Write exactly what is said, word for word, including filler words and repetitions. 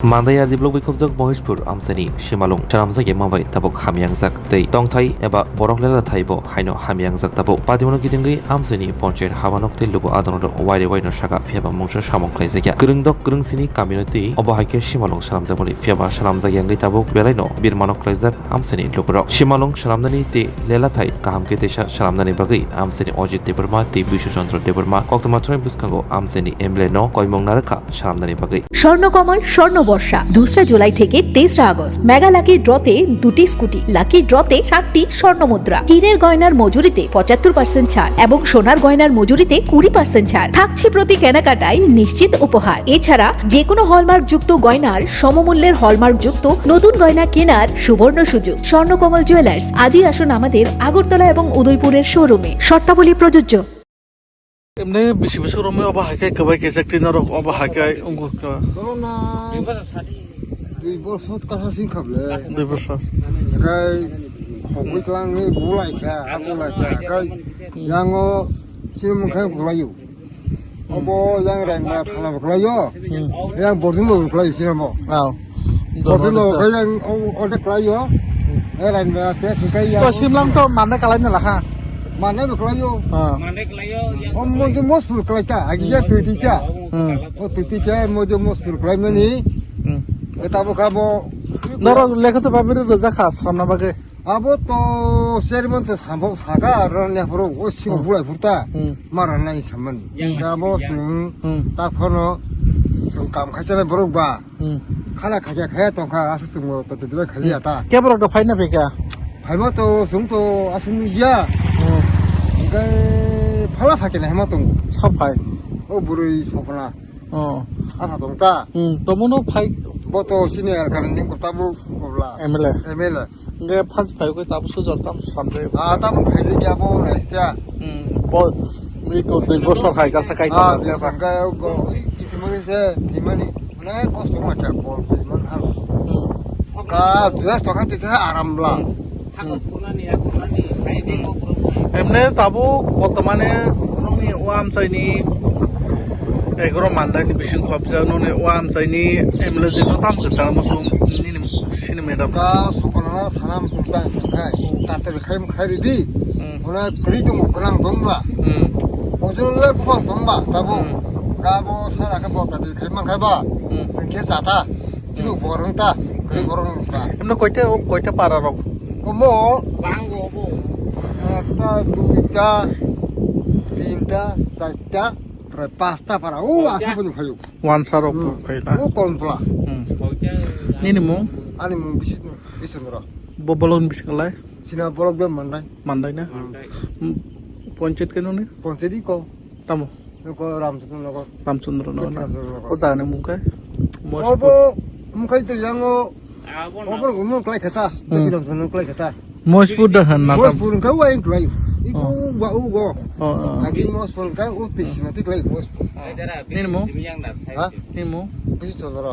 Mandai R D block bai khobjak Mohishpur amchaini simalung swnamjak ya mabai tabuk hamyangjak tei tongthai eba borok lela thai bo haino hamyangjak tabuk. Patimano kitingwi amchaini ponchayat habanok tei luku adongrok waire waino saka phiyaba mungsa samung khlaijak ya. Kwrwngdok kwrwngsini kamino tei obo hai khe simalung swnamjakmani phiyaba swnamjak ya wngwi tabuk belaino birmano khlaijak amchaini lukurok. Simalung swnamnani tei lela thai kaham khe teisa swnamnani bagwi amchaini Ajit Debbarma tei Bishu Chandra Debbarma koktwma thani bwskango amchaini M L A no koimung narwkha swnamnani bagwi. Swarnakamal স্বর্ণবর্ষা, দুসরা জুলাই থেকে তেসরা August. Mega lucky ড্রতে দুটি scooty, lucky ড্রতে সাতটি স্বর্ণ মুদ্রা, হীরের গয়নার মজুরিতে পঁচাত্তর পার্সেন্ট ছাড় এবং সোনার গয়নার মজুরিতে কুড়ি পার্সেন্ট ছাড় থাকছে। প্রতি কেনাকাটায় নিশ্চিত উপহার। এছাড়া যে কোনো হলমার্কযুক্ত গয়নার সমমূল্যের হলমার্কযুক্ত নতুন গয়না কেনার সুবর্ণ সুযোগ। স্বর্ণকমল জুয়েলার্স, আজই আসুন আমাদের আগরতলা এবং উদয়পুরের শোরুমে। শর্তাবলী প্রযোজ্য। Emne bisi bwswk romwi obo hai khe kwbai kaijak twi norok obo hai khe wngkha. Corona dui bosor kasa sing kha ble. Dui bosor. Kai khogwi klangwi bulai kha, bulai kha. Kai yango chini mung khe bulaio. Obo yang rengma thana bwkhlaio. Hmm. Yang borjing lo bwkhlaio sinamo. Aw. Borjing lo khe yang o-, order khlaio. Eh, rengma khe sikai ya. To simlang to mane kalai na laha. Mane bwkhlaio. Ha. O mojo mosful khlai ta, agi ya tui tui ta. Hmm. O tui tui ta mojo mosful khlai mani. Hmm. Eta bo kha bo. Norok lekha to babiri roja kha, samna bagwi. Abo to chairman to sambo saka aro ne phuru o simo bulai phurta. Hmm. Mara nai samani. Hmm. Abo sung Hmm. ta khono sung kam khaisa borok ba. Hmm. Khana khakya khaya tongkha asa sung to to khali ata. Ke borok to phaina phika? Phaima to sung to asung ya. Hmm. Kai phala phakena hema tong. Sab phai. O burui sokna. Oh. Asa tong ta. Hmm, tomono phai. Bo to sini alkan ning ko tabu kobla. M L A. M L A. Nge phas phai ko tabu sujor tam samde. Ah, tabu khai de kya bo na kya. Hmm, bo mi ko dui bosor khai jasa kai Ah, ta. Sangka ko. Iti mo se, imani. Na ko so ma cha ko, iman hal. Hmm. Ka, tu ya to ka ti ta aram bla. Hmm. Emne tabuk bortomane nokni o amchaini egoro mandaini bising khopjak nokni o amchaini M L A jino tam kwchang muchung nini sini madam. Ka sokona sana muchung ta sangkai. Kate khai khai ridi. Hmm. Ona kri tung gwnang dongla. Hmm. Ojol le buphang dongba tabuk. Hmm. Ka bo sana khe bo kate khai man khai ba. Hmm. Sengkhe sata. Chini borong ta, kri borong ta. Emno koita, koita para rok? Omo. Ekta, duita, tinta, charta, prai pasta para. O, asa pun phayu. Wansa rok phayu na? O, kolom pla. Hmm. Nini mung? Ani mung bisi, bisi nora. Bo bolong bisi kalai? Sina bolok de mandai. Mandai na? Hmm. Ponchayat keno ni? Ponchayat ko. Tamo? Noko Ramchandra Nagar. Ramchandra Nagar na? Ramchandra Nagar. O jagani mung khe? Obo mung khe to yango. Obo mung klai khata. Hmm. Ramchandra klai khata. Moispur da han na tam? Moispur khe wa in klai. Iku wa u go. Oh, oh. Agi Moispur khe u tisi mati klai Moispur. Nini mung? Ha? Nini mung? Bisi Chandra.